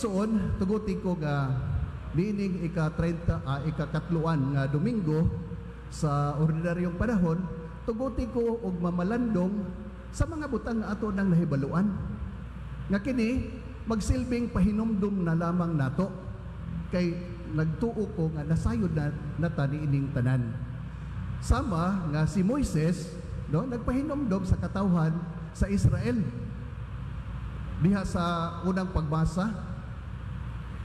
Igsuon, tuguti ko nga niining ika-30, ika-katluan nga Domingo sa ordinaryong panahon, tuguti ko og mamalandong sa mga butang nga ato nang nahibaluan. Nga kini magsilbing pahinumdum na lamang nato kay nagtuo ko nga nasayod na nata niining tanan. Sama nga si Moises, no, nagpahinumdom sa katawhan sa Israel. Diha sa unang pagbasa,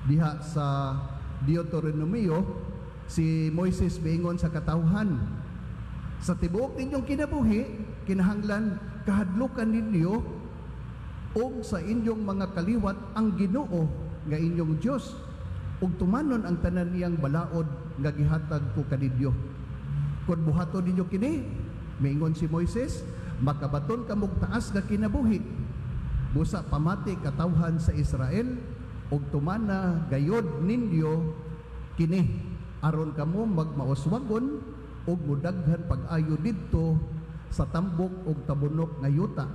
diha sa Deuteronomio, si Moises miingon sa katawhan, "Sa tibuok ninyong kinabuhi, kinahanglan kahadlukan ninyo og sa inyong mga kaliwat ang Ginoo nga inyong Dios ug tumanon ang tanan niyang balaod nga gihatag ko kaninyo. Kung buhaton ninyo kini," miingon si Moises, "makabaton kamog taas nga kinabuhi. Busa pamati, katawhan sa Israel, ug tumana gayod ninyo kini aron kamo magmauswagon ug mudaghan pag-ayo didto sa tambok ug tabunok nga yuta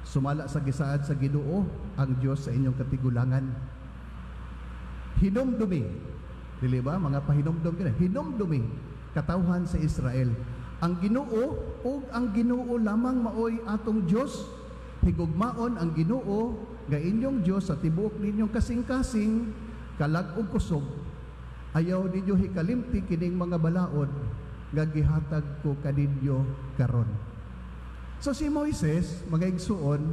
sumala sa gisaad sa Ginoo ang Dios sa inyong katigulangan." Hinumdumi, dili ba mga pahinumdum kini? Hinumdumi, katawhan sa Israel, ang Ginoo ug ang Ginoo lamang maoy atong Dios. Higugmaon ang Ginoo nga inyong Dios sa tibuok ninyong kasing-kasing, kalag ug kusog. Ayaw ninyo hikalimti kining mga balaod nga gihatag ko kaninyo karon. So si Moises, mga igsuon,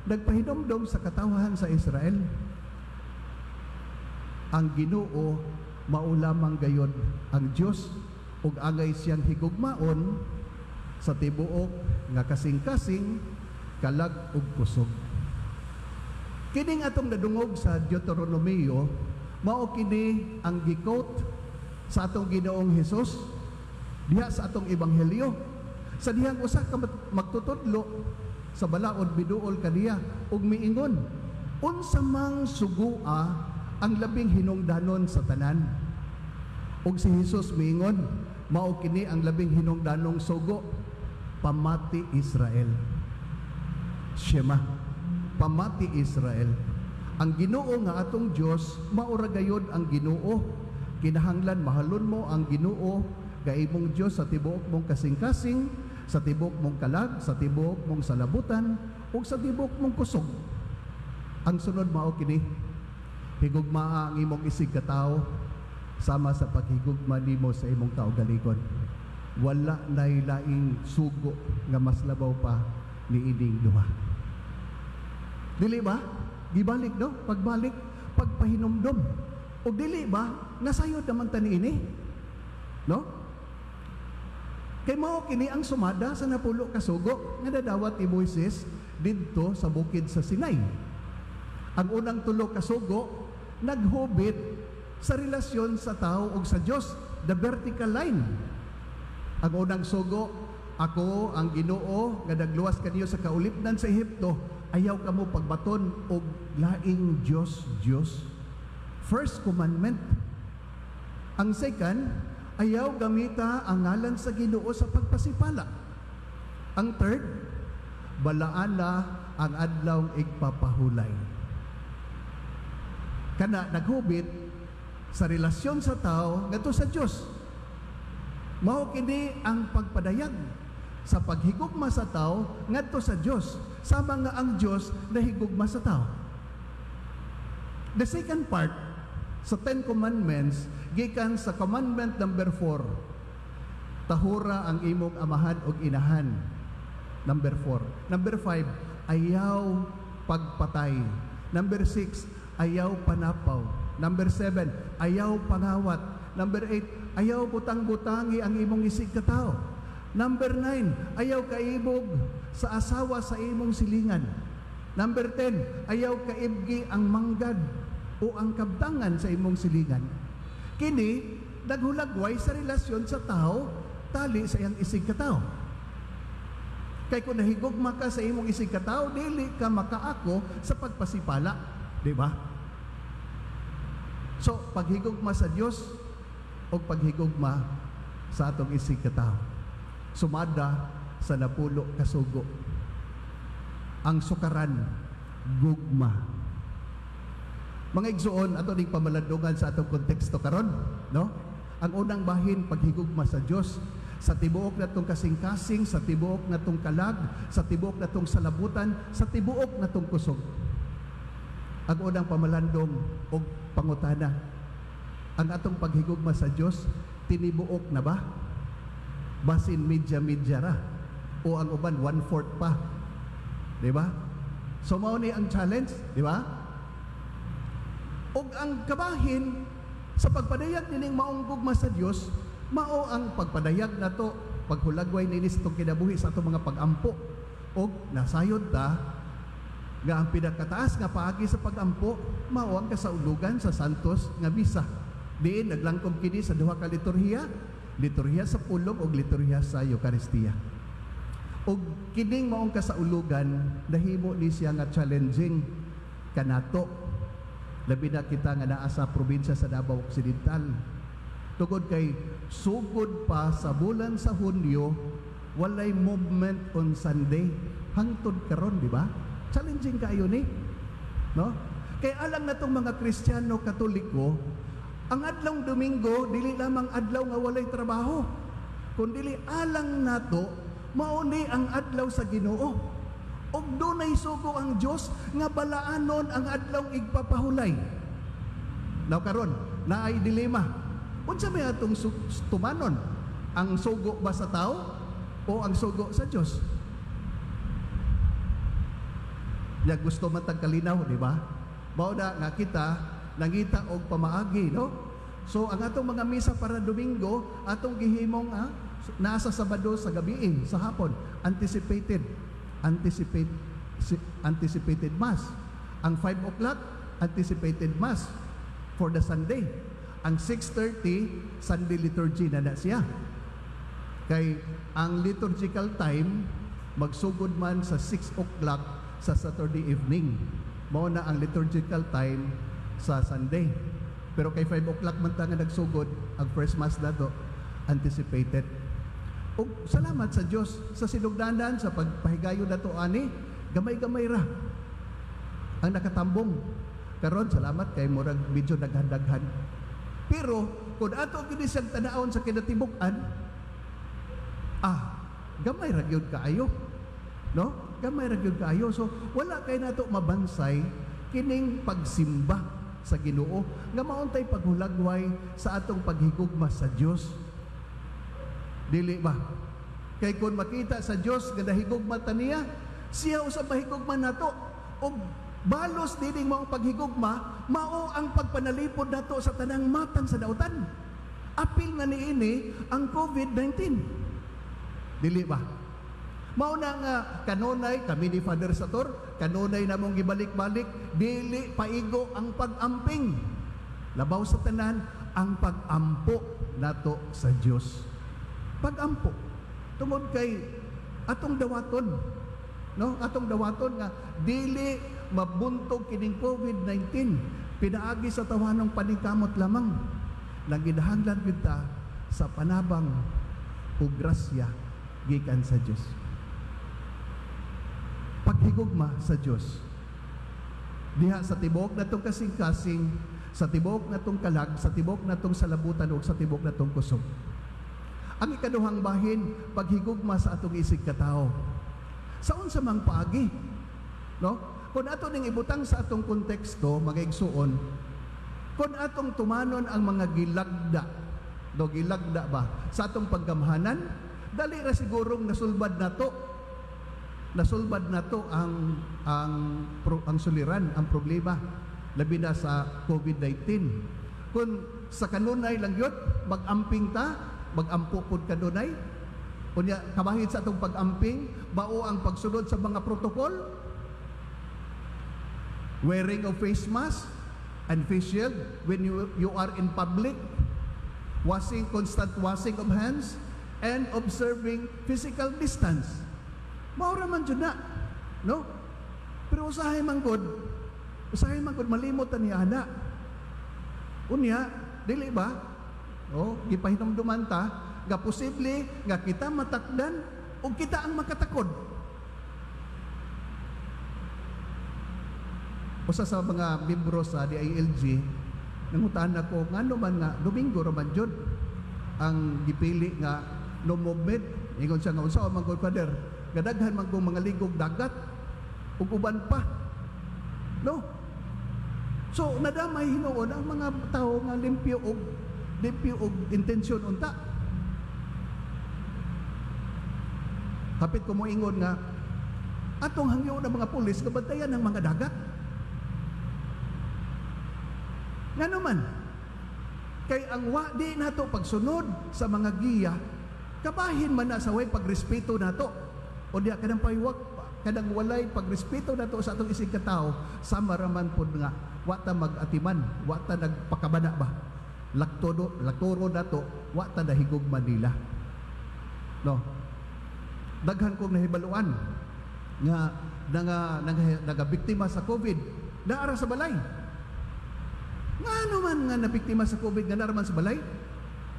nagpahinumdom sa katawhan sa Israel. Ang Ginoo mao lamang gayod ang Dios ug angay siyang higugmaon sa tibuok nga kasing-kasing, kalag ug kusog. Kining atong nadungog sa Deuteronomio, mao kini ang gi-quote sa atong Ginoong Hesus diha sa atong ebanghelyo. Sa dihang usa ka magtutudlo sa balaod miduol kaniya ug miingon, "Unsa mang sugua ang labing hinungdanon sa tanan?" Ug si Hesus miingon, "Mao kini ang labing hinungdanong sugo: Pamati, Israel. Shema. Pamati, Israel. Ang Ginoo nga atong Dios mao ra gayod ang Ginoo. Kinahanglan mahalon mo ang Ginoo nga imong Dios sa tibuok mong kasing-kasing, sa tibuok mong kalag, sa tibuok mong salabutan, ug sa tibuok mong kusog. Ang sunod mao kini: Higugmaa ang imong isig katawo sama sa paghigugma nimo sa imong kaugalingon. Wala nay laing sugo nga mas labaw pa niining duha." Dili ba? Gibalik, no? Pagbalik, pagpahinumdom. O dili ba? Nasayod naman ta niini. No? Kay mao kini ang sumada sa napulo ka sugo nga nadawat ni Moises didto sa bukid sa Sinai. Ang unang tulo ka sugo naghubit sa relasyon sa tao ug sa Dios, the vertical line. Ang unang sugo, "Ako ang Ginoo nga nagluwas kaniyo sa kaulipnan sa Ehipto, ayaw kamo pagbaton og laing Dios Dios." First commandment. Ang second, ayaw gamita ang ngalan sa Ginoo sa pagpasipala. Ang third, balaana ang adlaw igpapahulay. Kana naghubit sa relasyon sa tao ngadto sa Dios. Mao kini ang pagpadayag sa paghigugma sa tao ngadto sa Dios, sama nga ang Dios nahigugma sa tao. The second part sa Ten Commandments, gikan sa commandment number 4, tahura ang imong amahan ug inahan. Number 4. Number 5, ayaw pagpatay. Number 6, ayaw panapaw. Number 7, ayaw pangawat. Number 8, ayaw butang-butangi ang imong isig katao. Number 9, ayaw kaibog sa asawa sa imong silingan. Number 10, ayaw kaibgi ang manggad o ang kabtangan sa imong silingan. Kini naghulagway sa relasyon sa tao tali sa iyang isig katao. Kay kung nahigugma ka sa imong isig katao, dili ka makaako sa pagpasipala, di ba? So, paghigugma sa Dios o paghigugma sa atong isig katao. Sumada sa napulo kasugo. Ang sukaran, gugma. Mga igsuon, ato ning pamalandungan sa atong konteksto karon, no? Ang unang bahin, paghigugma sa Dios sa tibuok natong kasing-kasing, sa tibuok natong kalag, sa tibuok natong salabutan, sa tibuok natong kusog. Ang unang pamalandong og pangutana, ang atong paghigugma sa Dios tinibuok na ba? Basin medya-medya ra o ang uban one-fourth pa. Di ba? So mao ni ang challenge, di ba? Og ang kabahin sa pagpadayag nining maong gugma sa Dios, mao ang pagpadayag nato, paghulagway nini sa atong kinabuhi sa atong mga pag-ampo. Og nasayod ta nga ang pinakataas nga paagi sa pag-ampo mao ang kasaulugan sa Santos nga misa. Diin naglangkob kini sa duha ka liturhiya, liturhiya sa pulong ug liturhiya sa Eukaristiya. Ug kining maong kasaulugan nahimo ni siya nga challenging kanato. Labi na kita nga naa sa probinsya sa Davao Occidental. Tungod kay sugod pa sa bulan sa Hunyo, walay movement on Sunday hangtod karon, di ba? Challenging kaayo ni. No? Kay alang natong mga Kristiyano Katoliko, ang adlawng Domingo dili lamang adlaw nga walay trabaho, kundili alang nato mao ni ang adlaw sa Ginoo. Ug dunay sugo ang Dios nga balaanon ang adlaw igpapahulay. Now karon, naay dilema. Unsa may atong tumanon? Ang sugo ba sa tao o ang sugo sa Dios? Ya gusto man tag kalinaw, di ba? Mao na nga kita nangita og pamaagi, no? So ang atong mga misa para Domingo, atong gihimong nasa Sabado sa gabi, sa hapon, anticipated. Anticipated mass. Ang 5 o'clock, anticipated mass for the Sunday. Ang 6:30, Sunday liturgy na na siya. Kay ang liturgical time magsugod man sa 6 o'clock sa Saturday evening. Mao na ang liturgical time sa Sunday. Pero kay 5 o'clock man ta nga nagsugod ang first mass nato, anticipated. Ug salamat sa Dios sa sinugdanan sa pagpahigayon nato ani, gamay-gamay ra ang nakatambong. Karon salamat kay murag medyo daghan-daghan. Pero kung ato gini siyang tanawon sa kinatibuk-an, gamay ra gyud kaayo. No? Gamay ra gyud kaayo. So wala kay nato mabansay kining pagsimba sa Ginoo nga mauntay paghulagway sa atong paghigugma sa Dios. Dili ba? Kay kung makita sa Dios nga nahigugma ta niya, siya usab mahigugma nato. Og balos dining maong paghigugma, mao ang pagpanalipod nato sa tanang matang sa dautan. Apil na niini ang COVID-19. Dili ba? Mao na nga kanunay kami ni Father Sator, kanunay namong gibalik-balik, dili paigo ang pag-amping. Labaw sa tanan ang pag-ampo nato sa Dios. Pag-ampo tungod kay atong dawaton, no? Atong dawaton nga dili mabuntog kining COVID-19 pinaagi sa tawhanong paningkamot lamang. Nanginahanglan gyud ta sa panabang ug grasya gikan sa Dios. Paghigugma sa Dios diha sa tibuok natong kasing-kasing, sa tibuok natong kalag, sa tibuok natong salabutan ug sa tibuok natong kusog. Ang ikaduhang bahin, paghigugma sa atong isig katawo. Sa unsa mang paagi, no? Kung ato ning ibutang sa atong konteksto, mga igsuon, kung atong tumanon ang mga gilagda, do gilagda ba sa atong paggamhanan, dali ra sigurong nasulbad nato. Nasulbad nato ang suliran, ang problema labi na sa COVID-19. Kung sa kanunay lang yun, mag-amping ta, mag-ampo pud kanunay. Unya kabahit sa atong pag-amping, bao ang pagsunod sa mga protocol, wearing of face mask and face shield when you are in public, washing, constant washing of hands, and observing physical distance. Mao ra man jud na, no? Pero usahay man gud malimot ta ni ana. Unya, dili ba? Oh, gipahinumduman ta nga posible nga kita matakdan o kita ang makatakod. Usa sa mga membro sa DILG nangutan ako ngano man nga Domingo ra man jud ang gipili nga no movement. Ingon siya nga unsa man gud, Father, nga daghan man kong mga ligog dagat ug uban pa, no? So nadamay hinuon ang mga tao nga limpyo og intensyon unta. Hapit ko moingon nga atong hangyo ng mga pulis nga bantayan ang mga dagat. Ngano man? Kay ang wa di nato pagsunod sa mga giya, kabahin man na sa way pagrespeto nato. O diya kanang paywak, kanang walay pagrespeto nato sa atong isig katao, sama raman pod nga wa ta mag-atiman, wa ta nagpakabana ba. Laktoro, laktoro nato, wa ta nahigugma nila. No. Daghan kong nahibaluan nga nagabiktima sa COVID, naara sa balay. Ngano man nga nabiktima sa COVID nga naara man sa balay?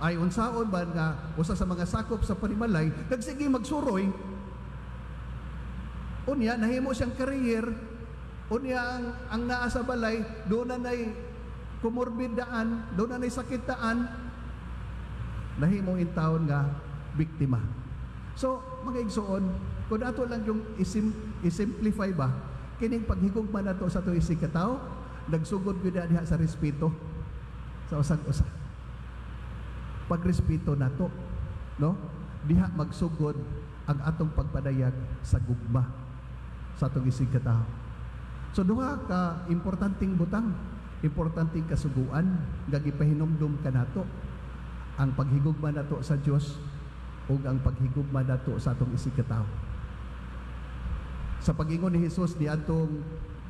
Ay unsaon ba nga usa sa mga sakop sa panimalay nagsige magsuroy. Unya nahimo siyang career. Unya ang naa sa balay doon na nay comorbid daan, doon na nay sakit daan, nahimo intawon nga biktima. So mga igsoon, kung ato lang yung isimplify ba kining paghigugma nato sa ato isig katawo, nagsugod gyud diha sa respeto sa usag-usa. Pagrespeto nato, no? Diha magsugod ang atong pagpadayag sa gugma sa atong isig katawo. So duha ka importanteng butang, importanteng kasuguan nga gipahinumdum kanato, ang paghigugma nato sa Dios ug ang paghigugma nato sa atong isig katawo. Sa pag-ingon ni Hesus niadtong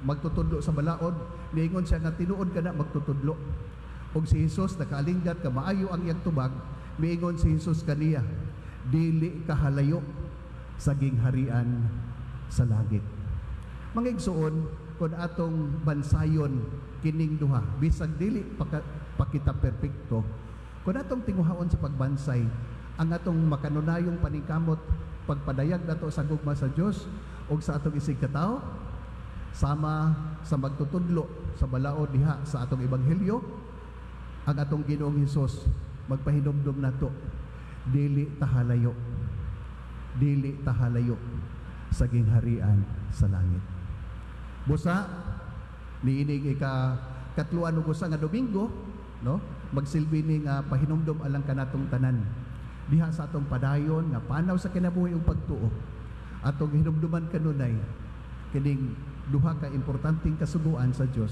magtutudlo sa balaod, niingon siya nga tinuod ka na magtutudlo. Ug si Hesus nakaalinggat ka maayo ang iyang tubag, miingon si Hesus kaniya, dili ka halayo sa gingharian sa langit. Mga igsoon, kung atong bansayon kining duha, bisag dili pakita perpekto, kung atong tinguhaon sa pagbansay, ang atong makanunayong paningkamot pagpadayag nato sa gugma sa Dios ug sa atong isig katawo, sama sa magtutudlo sa balaod diha sa atong ebanghelyo, ang atong Ginoong Hesus magpahinumdum nato, dili tahalayo, dili tahalayo sa gingharian sa langit. Busa niining ika katluan ug usa nga Domingo, no, magsilbi ni nga pahinumdum alang kanatong tanan diha sa atong padayon nga panaw sa kinabuhi ug pagtuo. Atong hinumduman kanunay kining duha ka importanteng kasuguan sa Dios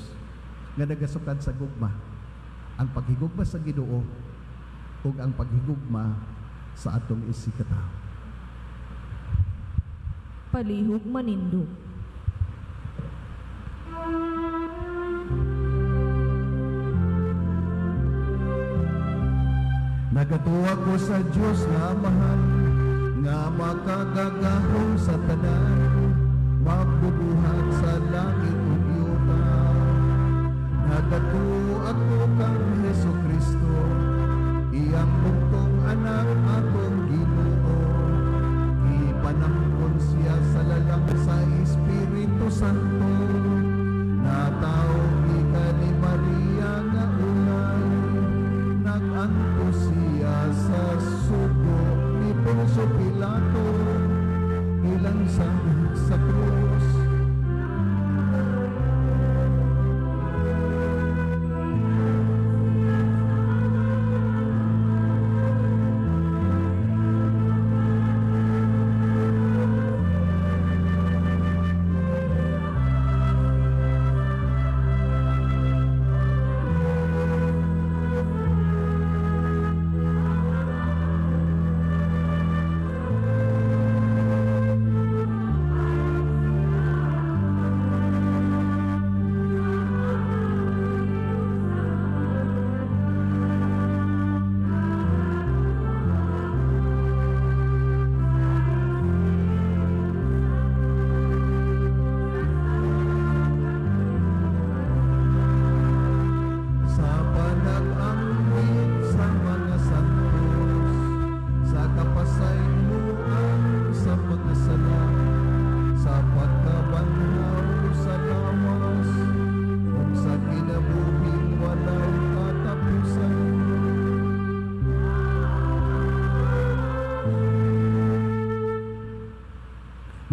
nga nagasukad sa gugma, ang paghigugma sa Ginoo ug ang paghigugma sa atong isig katawo. Palihog manindog. Nagatuwa ko sa Dios nga Amahan, nga makagagahom sa tanan, magbubuhat sa langit ug yuta. Nagatuo ako kang Hesus Kristo, iyang bugtong anak atong Ginoo. Gipanangkon siya sa lalang sa Espiritu Santo, natawo gikan ni Maria nga ulay, nag-antos siya sa sugo ni Poncio Pilato, gilansang sa krus.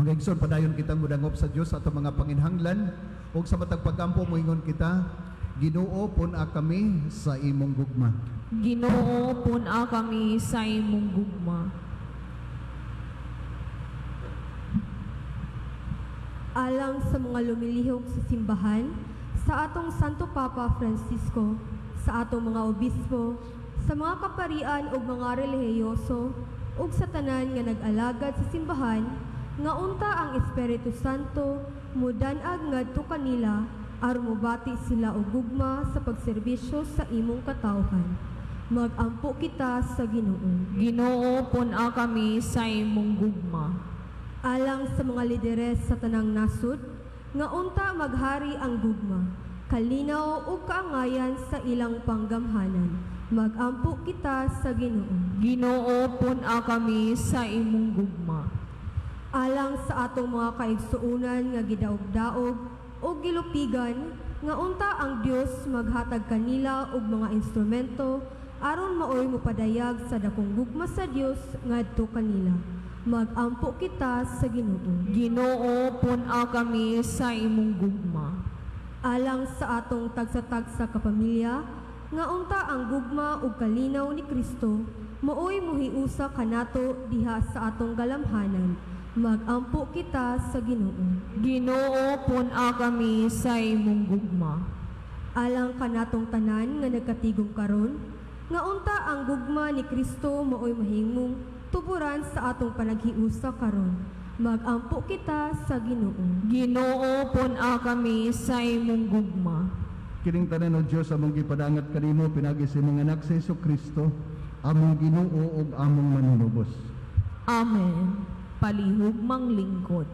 Mga igsoon, padayon kitang mudangop sa Dios sa atong mga panginhanglan ug sa matag pagampo moingon kita, Ginoo, pun-a kami sa imong gugma. Ginoo, pun-a kami sa imong gugma. Alang sa mga lumilihok sa simbahan, sa atong Santo Papa Francisco, sa atong mga obispo, sa mga kaparian ug mga relihiyoso, ug sa tanan nga nag-alagad sa simbahan, nga unta ang Espiritu Santo mudan-ag ngadto kanila aron mobati sila og gugma sa pagserbisyo sa imong katawhan. Magampo kita sa Ginoo. Ginoo, pun-a kami sa imong gugma. Alang sa mga lideres sa tanang nasud, nga unta maghari ang gugma, kalinaw ug kaangayan sa ilang panggamhanan. Magampo kita sa Ginoo. Ginoo, pun-a kami sa imong gugma. Alang sa atong mga kaigsuonan nga gidaog-daog ug gilupigan, nga unta ang Dios maghatag kanila og mga instrumento aron maoy mopadayag sa dakong gugma sa Dios ngadto kanila. Magampo kita sa Ginoo. Ginoo, pun-a kami sa imong gugma. Alang sa atong tagsa-tagsa ka pamilya, nga unta ang gugma ug kalinaw ni Kristo maoy muhiusa kanato diha sa atong galamhanan. Magampo kita sa Ginoo. Ginoo, pun-a kami sa imong gugma. Alang kanatong tanan nga nagkatigom karon, nga unta ang gugma ni Kristo maoy mahimong tuburan sa atong panaghiusa karon. Magampo kita sa Ginoo. Ginoo, pun-a kami sa imong gugma. Kining tanan, O Dios, among gipadangat kanimo pinaagi sa imong anak sa Hesus Kristo, among Ginoo ug among manunubos. Amen. Palihog manglingkod.